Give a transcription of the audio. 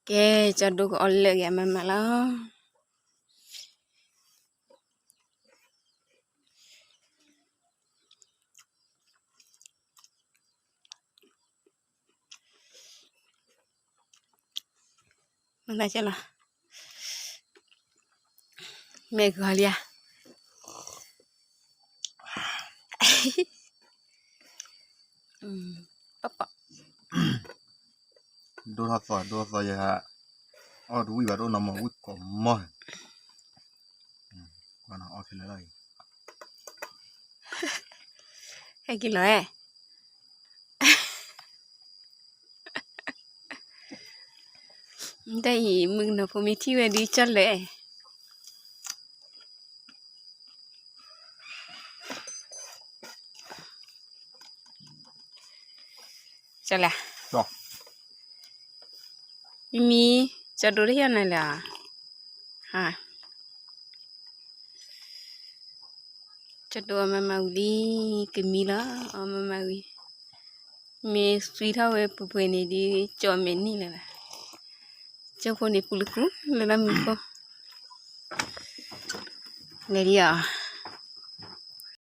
ကဲ, ကၠီဒိကအီၣ်လၢာ်က့ၤအမၤမၤလီၤ. မၤသးကလီၤ, မ့ၢ်ဂီၤလံဧါ. ပပီၣ်, ဒိၣ်ထီၣ်သီ ဒိၣ်ထီၣ်သီယဟဲ, အီၣ်တဝံၣ်ဘၣ်တအိၣ်နီမး ဝံၣ်ကိးမီၢ်, အီၣ်ခဲလၢာ်လီၤအံၤ, ဟဲက့ၤလီၤ, တၢ်အံၤ မုၣ်ကနီၤဖိမ့ၢ်ထံၣ်ဝဲဒုးကၠီလၢာ် ကၠီလၢာ်, မံမံ, ကၠီဒိတဟ့ၣ်အီၣ်နၤလၢာ်ဧါ, ကၠီဒိအီၣ်မၤမၤဝံၤလံ, ကမံလီၤ, အီၣ်မၤမၤဝံၤ, မ့ၢ်သွံထီၣ်ဝဲပှဲၤပှဲၤန့ၣ်ဒုး ကၠီမဲာ်နံၣ်လၢာ်လီၤ, ကၠီဖိန့ၣ်ပူၤလၢကူလၢလီၢ်မံခိၣ်, လဲၤလံဧါ.